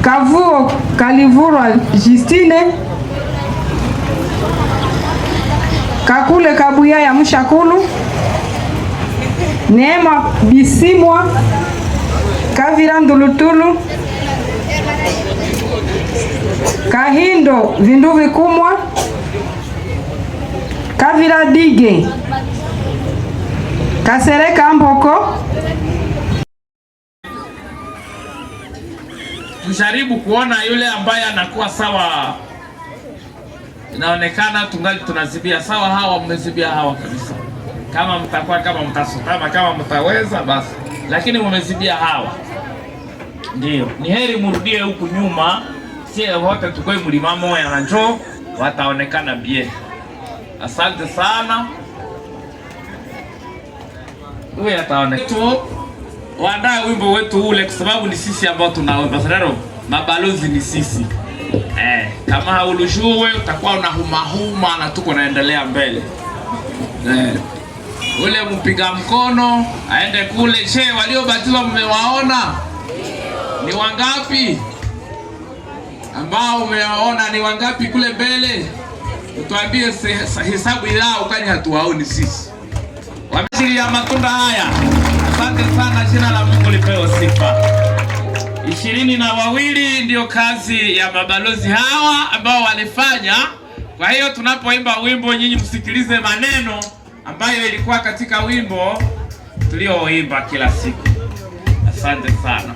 Kavuo Kalivurwa Justine, Kakule Kabuya ya Mshakulu, Neema Bisimwa, Kavira Ndulutulu, Kahindo Vindu Vikumwa, Kavira Dige, Kasereka Mboko. Tujaribu kuona yule ambaye anakuwa sawa. Inaonekana tungali tunazibia sawa, hawa mmezibia hawa kabisa. Kama mtakuwa kama mtasutama kama mtaweza basi, lakini mmezibia hawa. Ndio ni heri murudie huku nyuma, sie wote tukwe mlima moya na njoo wataonekana bie. Asante sana, huyu ataonekana tu waandae wimbo wetu ule, kwa sababu ni sisi ambao tunaomba sararo, mabalozi ni sisi. Kama haulujue utakuwa unahumahuma na tuko naendelea mbele. Ule mpiga mkono aende kule. She, waliobatizwa mmewaona ni wangapi? Ambao umewaona ni wangapi kule mbele? Utuambie hesabu yao, kwani hatuwaoni sisi. Wameshiri ya matunda haya. Asante sana, jina la Mungu lipewe sifa. 22 ndio kazi ya mabalozi hawa ambao walifanya. Kwa hiyo tunapoimba wimbo, nyinyi msikilize maneno ambayo ilikuwa katika wimbo tulioimba kila siku. Asante sana.